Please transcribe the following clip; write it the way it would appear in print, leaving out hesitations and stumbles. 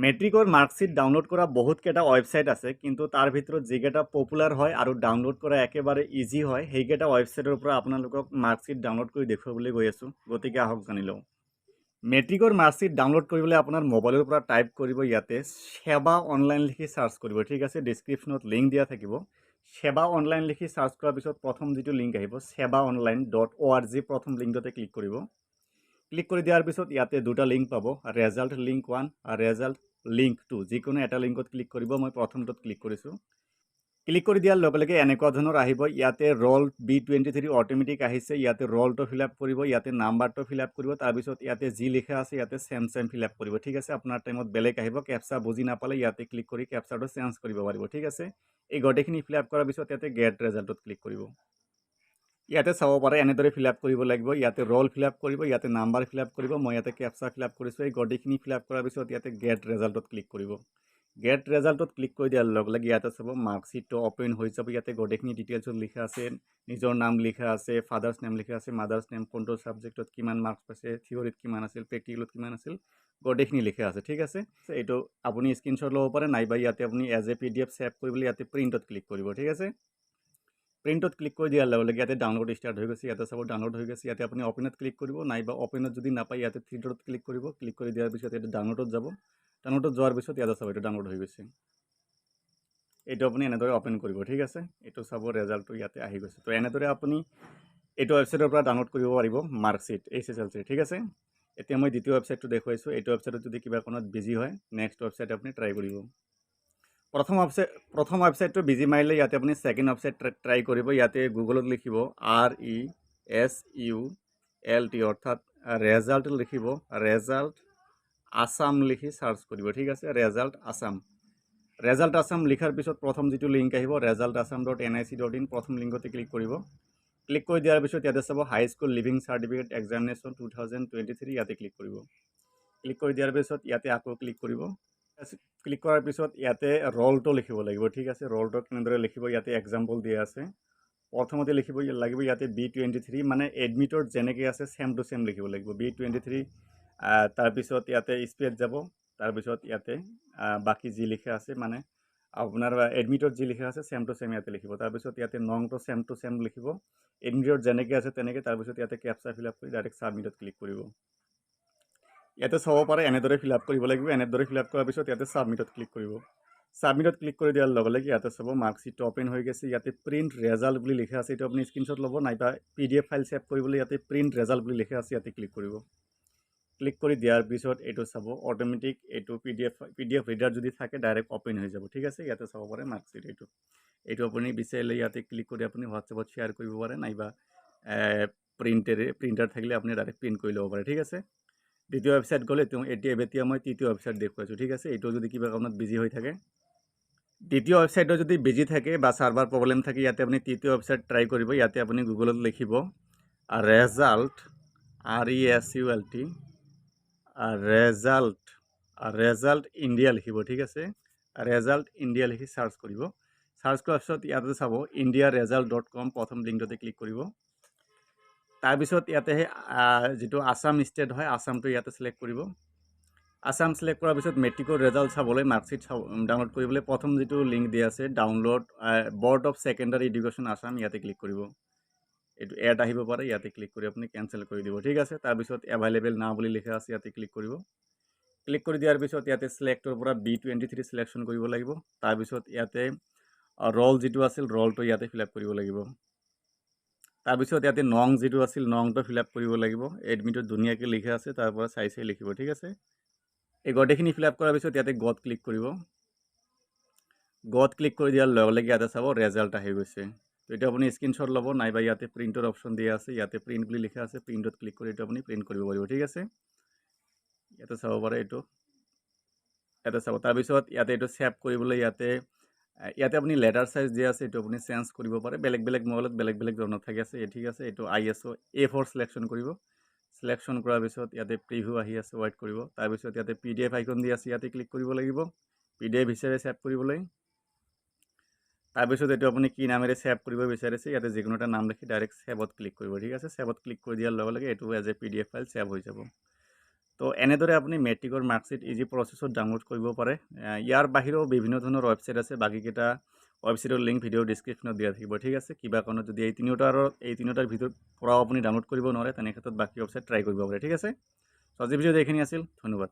মেট্ৰিকৰ marksheet download কৰা বহুতকেইটা ৱেবছাইট আছে, কিন্তু তাৰ ভিতৰত যিকেইটা পপুলাৰ হয় আৰু ডাউনলোড কৰা একেবাৰে ইজি হয়, সেইকেইটা ৱেবছাইটৰ পৰা আপোনালোকক মাৰ্কশ্বিট ডাউনলোড কৰি দেখুৱাবলৈ গৈ আছোঁ। গতিকে আহক, জানি লওঁ। মেট্ৰিকৰ মাৰ্কশ্বিট ডাউনলোড কৰিবলৈ আপোনাৰ মোবাইলৰ পৰা টাইপ কৰিব ইয়াতে সেৱা অনলাইন লিখি চাৰ্চ কৰিব, ঠিক আছে? ডিছক্ৰিপশ্যনত লিংক দিয়া থাকিব। সেৱা অনলাইন লিখি চাৰ্চ কৰাৰ পিছত প্ৰথম যিটো লিংক আহিব, sewaonline.org, প্ৰথম লিংকটোতে ক্লিক কৰিব। ক্লিক কৰি দিয়াৰ পিছত ইয়াতে দুটা লিংক পাব, ৰেজাল্ট লিংক ওৱান আৰু ৰেজাল্ট লিংক টু। যিকোনো এটা লিংকত ক্লিক কৰিব। মই প্ৰথমটোত ক্লিক কৰিছোঁ। ক্লিক কৰি দিয়াৰ লগে লগে এনেকুৱা ধৰণৰ আহিব। ইয়াতে ৰোল বি 23 অট'মেটিক আহিছে। ইয়াতে ৰোলটো ফিল আপ কৰিব, ইয়াতে নাম্বাৰটো ফিল আপ কৰিব, তাৰপিছত ইয়াতে যি লিখা আছে ইয়াতে ছেম ছেম ফিল আপ কৰিব, ঠিক আছে? আপোনাৰ টাইমত বেলেগ আহিব। কেপচা বুজি নাপালে ইয়াতে ক্লিক কৰি কেপচাটো চেঞ্জ কৰিব পাৰিব, ঠিক আছে? এই গোটেইখিনি ফিল আপ কৰাৰ পিছত ইয়াতে গেট ৰেজাল্টত ক্লিক কৰিব। ইয়াতে চাব পাৰে, এনেদৰে ফিল আপ কৰিব লাগিব। ইয়াতে ৰোল ফিল আপ কৰিব, ইয়াতে নাম্বাৰ ফিল আপ কৰিব। মই ইয়াতে কেপচা ফিল আপ কৰিছোঁ। এই গোটেইখিনি ফিল আপ কৰাৰ পিছত ইয়াতে গেট ৰেজাল্টত ক্লিক কৰিব। গেট ৰেজাল্টত ক্লিক কৰি দিয়াৰ লগে লগে ইয়াতে চাব, মাৰ্কশ্বিটটো অ'পেন হৈ যাব। ইয়াতে গোটেইখিনি ডিটেইলছত লিখা আছে। নিজৰ নাম লিখা আছে, ফাদাৰ্ছ নেম লিখা আছে, মাদাৰ্ছ নেম, কোনটো ছাবজেক্টত কিমান মাৰ্কছ পাইছে, থিয়ৰিত কিমান আছিল, প্ৰেক্টিকেলত কিমান আছিল, গোটেইখিনি লিখা আছে, ঠিক আছে? এইটো আপুনি স্ক্ৰীনশ্বট ল'ব পাৰে, নাইবা ইয়াতে আপুনি এজ এ পিডিএফ ছেভ কৰিবলৈ ইয়াতে প্ৰিণ্টত ক্লিক কৰিব, ঠিক আছে? প্ৰিণ্টত ক্লিক কৰি দিয়াৰ লগে লগে ইয়াতে ডাউনলোড ষ্টাৰ্ট হৈ গৈছে। ইয়াতে চাব, ডাউনলোড হৈ গৈছে। ইয়াতে আপুনি অ'পেনত ক্লিক কৰিব, নাইবা অ'পেনত যদি নাপায় ইয়াতে থ্ৰী ডটত ক্লিক কৰিব। ক্লিক কৰি দিয়াৰ পিছত ইয়াতে ডাউনলোডত যাব। ডাউনলোডত যোৱাৰ পিছত ইয়াতে চাব, এইটো ডাউনলোড হৈ গৈছে। এইটো আপুনি এনেদৰে অ'পেন কৰিব, ঠিক আছে? এইটো চাব, ৰেজাল্টটো ইয়াতে আহি গৈছে। তো এনেদৰে আপুনি এইটো ৱেবছাইটৰ পৰা ডাউনলোড কৰিব পাৰিব মাৰ্কশ্বিট এইচএছএলচি, ঠিক আছে? এতিয়া মই দ্বিতীয় ৱেবছাইটটো দেখুৱাইছোঁ। এইটো ৱেবছাইটত যদি কিবা কাৰণত বিজি হয়, নেক্সট ৱেবছাইট আপুনি ট্ৰাই কৰিব। প্ৰথম ৱেবছাইটটো বিজি মাৰিলে ইয়াতে আপুনি ছেকেণ্ড ৱেবছাইট ট্ৰাই কৰিব। ইয়াতে গুগলত লিখিব আৰইএছইউএলটি, অৰ্থাৎ ৰেজাল্ট লিখিব। ৰেজাল্ট আছাম লিখি চাৰ্চ কৰিব, ঠিক আছে? ৰেজাল্ট আছাম। ৰেজাল্ট আছাম লিখাৰ পিছত প্ৰথম যিটো লিংক আহিব, resultassam.nic.in, প্ৰথম লিংকতে ক্লিক কৰিব। ক্লিক কৰি দিয়াৰ পিছত ইয়াতে চাব, High School Leaving Certificate Examination 2023, ইয়াতে ক্লিক কৰিব। ক্লিক কৰি দিয়াৰ পিছত ইয়াতে আকৌ ক্লিক কৰিব। ক্লিক কৰাৰ পিছত ইয়াতে ৰলটো লিখিব লাগিব, ঠিক আছে? ৰলটো কেনেদৰে লিখিব, ইয়াতে এক্সাম্পল দিয়া আছে। প্ৰথমতে লিখিব লাগিব ইয়াতে বি 23, মানে এডমিটত যেনেকৈ আছে ছেম টু ছেম লিখিব লাগিব, বি 23। তাৰপিছত ইয়াতে স্পেচ যাব। তাৰপিছত ইয়াতে বাকী যি লিখা আছে, মানে আপোনাৰ এডমিটত যি লিখা আছে ছেম টু ছেম ইয়াতে লিখিব। তাৰপিছত ইয়াতে নংটো ছেম টু ছেম লিখিব, এডমিটত যেনেকৈ আছে তেনেকৈ। তাৰপিছত ইয়াতে কেপচা ফিল আপ কৰি ডাইৰেক্ট ছাবমিটত ক্লিক কৰিব। ইয়াতে চাব পাৰে, এনেদৰে ফিল আপ কৰিব লাগিব। এনেদৰে ফিল আপ কৰাৰ পিছত ইয়াতে ছাবমিটত ক্লিক কৰিব। ছাবমিটত ক্লিক কৰি দিয়াৰ লগে লগে ইয়াতে চাব, মাৰ্কশ্বিটটো অ'পেন হৈ গৈছে। ইয়াতে প্ৰিণ্ট ৰেজাল্ট বুলি লিখা আছে। এইটো আপুনি স্ক্ৰীনশ্বট ল'ব, নাইবা পিডিএফ ফাইল ছেভ কৰিবলৈ ইয়াতে প্ৰিণ্ট ৰেজাল্ট বুলি লিখা আছে, ইয়াতে ক্লিক কৰিব। ক্লিক কৰি দিয়াৰ পিছত এইটো চাব, অট'মেটিক এইটো পিডিএফ ৰিডাৰ যদি থাকে ডাইৰেক্ট অ'পেন হৈ যাব, ঠিক আছে? ইয়াতে চাব পাৰে মাৰ্কশ্বিট এইটো। এইটো আপুনি বিচাৰিলে ইয়াতে ক্লিক কৰি আপুনি হোৱাটছএপত শ্বেয়াৰ কৰিব পাৰে, নাইবা প্ৰিণ্টাৰ থাকিলে আপুনি ডাইৰেক্ট প্ৰিণ্ট কৰি ল'ব পাৰে, ঠিক আছে? দ্বিতীয় ৱেবছাইট গ'লে এতিয়া এতিয়া মই তৃতীয় ৱেবছাইট দেখুৱাইছোঁ, ঠিক আছে? এইটো যদি কিবা কাৰণত বিজি হৈ থাকে, দ্বিতীয় ৱেবছাইটত যদি বিজি থাকে বা ছাৰ্ভাৰ প্ৰব্লেম থাকে, ইয়াতে আপুনি তৃতীয় ৱেবছাইট ট্ৰাই কৰিব। ইয়াতে আপুনি গুগলত লিখিব result, RESULT, result, result India লিখিব, ঠিক আছে? ৰেজাল্ট ইণ্ডিয়া লিখি চাৰ্চ কৰিব। চাৰ্চ কৰাৰ পিছত ইয়াতে চাব, indiaresult.com, প্ৰথম লিংকটোতে ক্লিক কৰিব। তাৰপিছত ইয়াতে সেই যিটো আছাম ষ্টেট হয়, আছামটো ইয়াতে চিলেক্ট কৰিব। আছাম চিলেক্ট কৰাৰ পিছত মেট্ৰিকৰ ৰেজাল্ট চাবলৈ, মাৰ্কশ্বিট চাব, ডাউনলোড কৰিবলৈ প্ৰথম যিটো লিংক দিয়া আছে, download Board of Secondary Education Assam, ইয়াতে ক্লিক কৰিব। এইটো এড আহিব পাৰে, ইয়াতে ক্লিক কৰি আপুনি কেঞ্চেল কৰি দিব, ঠিক আছে? তাৰপিছত এভাইলেবল নাও বুলি লিখা আছে, ইয়াতে ক্লিক কৰিব। ক্লিক কৰি দিয়াৰ পিছত ইয়াতে চিলেক্টৰ পৰা বি 23 চিলেকশ্যন কৰিব লাগিব। তাৰপিছত ইয়াতে ৰল যিটো আছিল, ৰলটো ইয়াতে ফিল আপ কৰিব লাগিব। তাৰপিছত ইয়াতে নং যিটো আছিল, নংটো ফিল আপ কৰিব লাগিব। এডমিটত ধুনীয়াকৈ লিখা আছে, তাৰ পৰা চাই চাই লিখিব, ঠিক আছে? এই গোটেইখিনি ফিল আপ কৰাৰ পিছত ইয়াতে গ'ত ক্লিক কৰিব। গ'ত ক্লিক কৰি দিয়াৰ লগে লগে ইয়াতে চাব, ৰেজাল্ট আহি গৈছে। তো এইটো আপুনি স্ক্ৰীনশ্বট ল'ব, নাইবা ইয়াতে প্ৰিণ্টৰ অপশ্যন দিয়া আছে। ইয়াতে প্ৰিণ্ট বুলি লিখা আছে, প্ৰিণ্টত ক্লিক কৰি এইটো আপুনি প্ৰিণ্ট কৰিব পাৰিব, ঠিক আছে? ইয়াতে চাব পাৰে এইটো, ইয়াতে চাব। তাৰপিছত ইয়াতে এইটো ছেভ কৰিবলৈ ইয়াতে আপুনি লেটাৰ চাইজ দিয়া আছে, এইটো আপুনি চেঞ্জ কৰিব পাৰে। বেলেগ বেলেগ মোবাইলত বেলেগ বেলেগ ধৰণৰ থাকে আছে, এই ঠিক আছে? এইটো আইএছঅ' এ 4 চিলেকশ্যন কৰিব। চিলেকশ্যন কৰাৰ পিছত ইয়াতে প্ৰিভিউ আহি আছে, ৱেইট কৰিব। তাৰপিছত ইয়াতে পিডিএফ আইকন দি আছে, ইয়াতে ক্লিক কৰিব লাগিব পিডিএফ হিচাপে ছেভ কৰিবলৈ। তাৰপিছত এইটো আপুনি কি নামেৰে ছেভ কৰিব বিচাৰিছে, ইয়াতে যিকোনো এটা নাম লিখি ডাইৰেক্ট ছেভত ক্লিক কৰিব, ঠিক আছে? ছেভত ক্লিক কৰি দিয়াৰ লগে লগে এইটো as a PDF file save হৈ যাব। তো এনেদৰে আপুনি মেট্ৰিকৰ মাৰ্কশ্বিট ইজি প্ৰচেছত ডাউনলোড কৰিব পাৰে। ইয়াৰ বাহিৰেও বিভিন্ন ধৰণৰ ৱেবছাইট আছে। বাকীকেইটা ৱেবছাইটৰ লিংক ভিডিঅ' ডিছক্ৰিপশ্যনত দিয়া থাকিব, ঠিক আছে? কিবা কাৰণত যদি এই তিনিওটাৰ ভিতৰত পৰাও আপুনি ডাউনলোড কৰিব নোৱাৰে, তেনে ক্ষেত্ৰত বাকী ৱেবছাইট ট্ৰাই কৰিব পাৰে, ঠিক আছে? চ' আজি ভিডিঅ'ত এইখিনি আছিল। ধন্যবাদ।